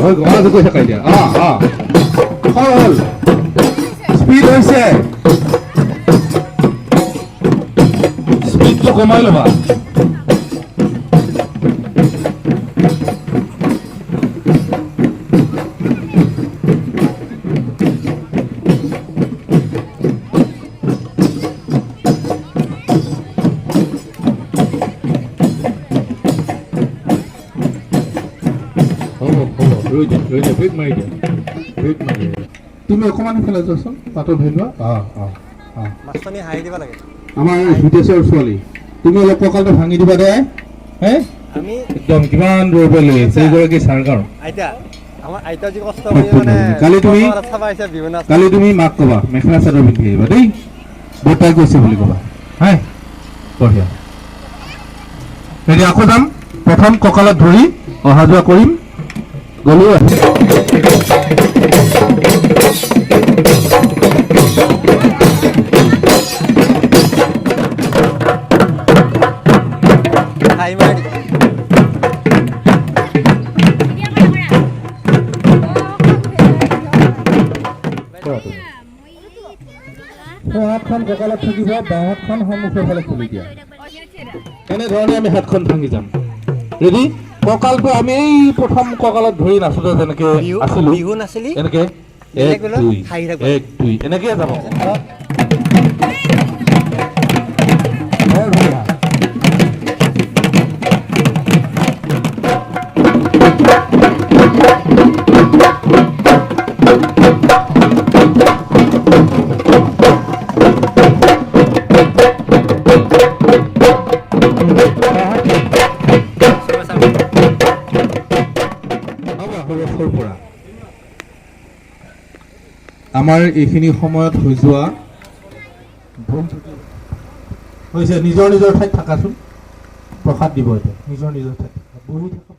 হৈ গ'ল। অঁ, গৈ থাকা এতিয়া। অঁ অঁ, খৰ হ'ল, স্পীড হৈছে, স্পীডটো কমাই ল'বা। হ'ব হ'ব, ৰৈ দিয়া, ৰৈ দিয়া, ব্ৰেক মাৰি দিয়া, ব্ৰেক মাৰি দিয়া। তুমি অকণমান সিফালে যোৱাচোন, পাতত ধৰি লোৱা। অঁ অঁ অঁ। মাষ্টৰনী, হাঁহি দিব লাগে। আমাৰ হিতেশ্বৰ ছোৱালী, তুমি অলপ কঁকালটো ভাঙি দিবা দে হে। আমি একদম কিমান দূৰৰ পৰা লৈ আহিছে এইগৰাকী চাৰগাঁও। আইতা, আমাৰ আইতা যি কষ্ট কৰি মানে কালি তুমি- চাব আহিছে বিহু নাচ। কালি তুমি মাক ক'বা, মেখেলা চাদৰ পিন্ধি আহিবা দেই, বৰ্তাই কৈছে বুলি ক'বা। হাই, বঢ়িয়া। এতিয়া আকৌ যাম, প্ৰথম কঁকালত ধৰি অহা যোৱা কৰিম। গ'লো। হাঁহি মাৰি দিছে। কৰা তুমি। সোঁ হাতখন কঁকালত থাকিব, বাওঁ হাতখন সন্মুখৰ ফালে খুলি দিয়া। এনেধৰণে আমি হাতখন ভাঙি যাম। ৰেডি? কঁকালটো আমি এই প্ৰথম কঁকালত ধৰি নাচোতে যেনেকে বিহু আছিলো, বিহু নাচিলি এনেকে এক বেলেগ বেলেগ দুই হাঁহি থাকিব। এক দুই, এনেকে যাব। বৰ ধুনীয়া। বয়সৰ পৰা আমাৰ এইখিনি সময়ত হৈ যোৱা ভুল ত্ৰুটি হৈছে। নিজৰ নিজৰ ঠাইত থাকাচোন, প্ৰসাদ দিব এতিয়া। নিজৰ নিজৰ ঠাইত থাকা, বহি থাকা।